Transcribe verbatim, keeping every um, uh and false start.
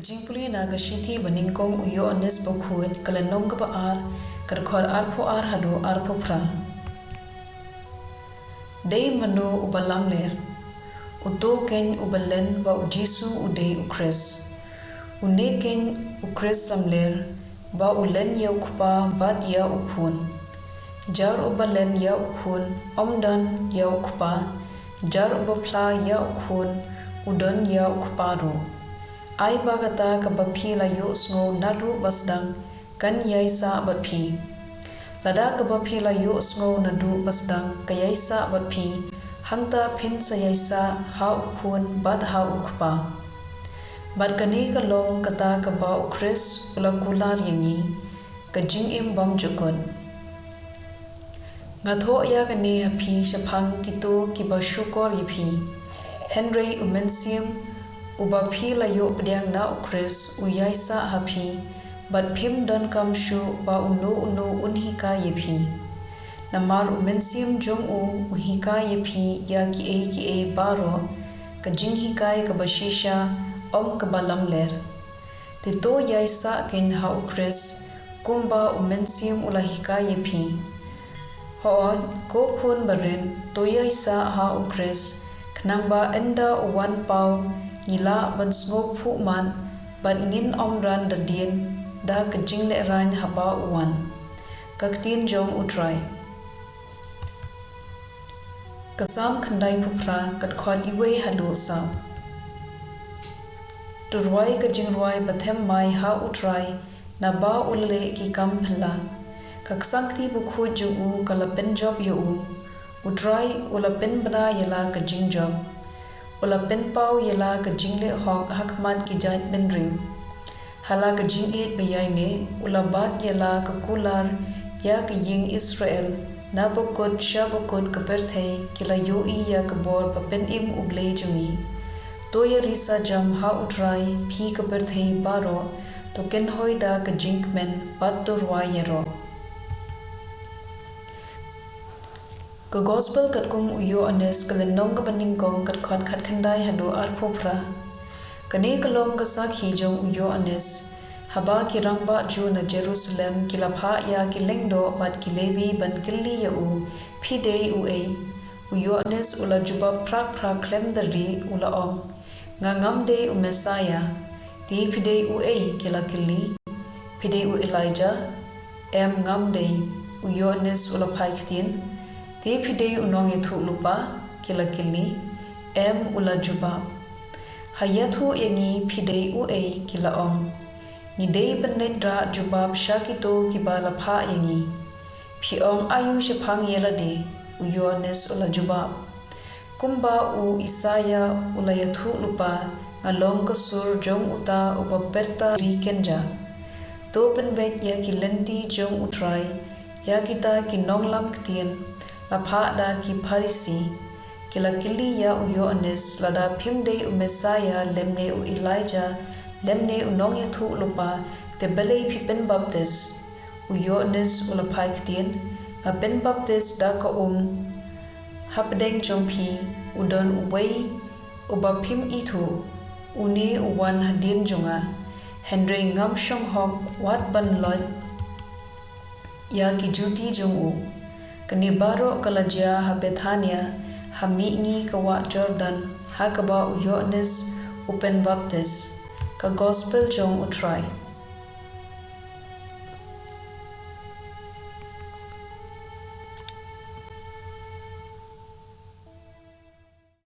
Jingpule na ka shithi ba nyngkong u Ïoannis Bakhuid, ka lynnong kaba ar, ka dkhot arphew ar haduh arphew phra. Dei mano uba lamler? Uto keiñ uba len ba u Jisu u dei u Khrist. Une keiñ u Khrist lamler, ba u len ïa u Kpa bad ïa u Khun. Jar uba len ïa u Khun, ym don ïa u Kpa, jar uba phla ïa u Khun, u don ïa u Kpa ruh. Ai ba kata kaba phi la ïohsngew naduh ba sdang, kan ïaisah bad phi. Lada kaba phi la ïohsngew naduh ba sdang ka ïaisah bad phi, hangta phin sa ïaisah ha u Khun bad ha u Kpa. Bad kane ka long kata kaba u Khrist u la kular ïa ngi, ka jingim bymjukut. Nga thoh ïa kane ha phi shaphang kito kiba shukor ïa phi. Hynrei u Mynsiem, uba phi la ïoh pdiang na u Khrist, u ïaisah ha phi, bad phim donkam shuh ba uno uno un hikai ïa phi. Namar u Mynsiem jong u, u hikai ïa phi ïa kiei kiei baroh, ka jinghikai kaba shisha, ym kaba lamler. Te to ïaisah keiñ ha u Khrist, kumba u Mynsiem u la hikai ïa phi. Hooid, ko khun barit, to ïaisah ha u Khrist, khnang ba ynda u wan paw, ngi lah ban sngewphuh mat, bad ngin ym ran da dien, da ka jinglehrain haba u wan. Ka ktien jong u Trai. Ka Salm khyndaiphew phra, ka dkhot iwei haduh saw. To rwai ka jingrwai bathymmai ha u Trai, naba u la leh ki kam phylla. Ka ksangkti bakhuid jong u ka la pynjop ïa u. U Trai u la pynbna ïa la ka jingjop. U la pynpaw ïa la ka jingleh hok ha khmat ki jaitbynriew. Ha la ka jingïeit ba ïaineh, u la bat ïa la ka kular ïa ka ïing Israel, na bakut sha bakut ka pyrthei ki la ïohi ïa ka bor ba pynim U Blei jong ngi. To ïarisa jam ha U Trai, phi ka pyrthei baroh, to kynhoi da ka jingkmen, bad to rwai ïaroh. Ka Gospel katkum u Ïoannis, ka lynnong kaba nyngkong, ka dkhot khatkhyndai haduh arphew phra. Kane ka long ka sakhi jong u Ïoannis. Haba ki rangbah Jiw na Jerusalem ki la phah ïa ki lyngdoh bad ki Lebi ban kylli ïa u, phi dei uei? U Ïoannis u la jubab phrak phrak khlem da rieh, u la ong, nga ngam dei u Messaïah. Te phi dei uei? Ki la kylli. Phi dei u Elijah? Em, ngam dei, u Ïoannis u la phai ktien. Te phi dei u nongïathuhlypa? Ki la kylli. Em, u la jubab. Ha ïathuh ïa ngi phi dei uei, ki la ong. Ngi dei ban leit rah jubab sha kito kiba la phah ïa ngi. Phi ong aïu shaphang ïa lade? U Ïoannis u la jubab. Kumba u Isaïah u la ïathuhlypa, nga long ka sur jong uta uba pyrta ri kynja. To pynbeit ïa ki lynti jong U Trai, ïa kita ki nonglam ktien, la phah da ki Pharisi. Ki la kylli ïa u Ïoannis, lada phim dei u Messaïah, lymne u Elijah, lymne u nongïathuhlypa, te balei phi pynbaptis? U Ïoannis u la phai ktien, nga pynbaptis da ka um hapdeng jong phi, u don uwei uba phim ithuh, une u wan hadien jong nga, hynrei ngam shong hok wat ban loit ïa ki juti jong u. Kane baroh ka la jia ha Bethania, ha mihngi ka wah Jordan, ha kaba u Ïoannis u pynbaptis. Ka Gospel jong U Trai.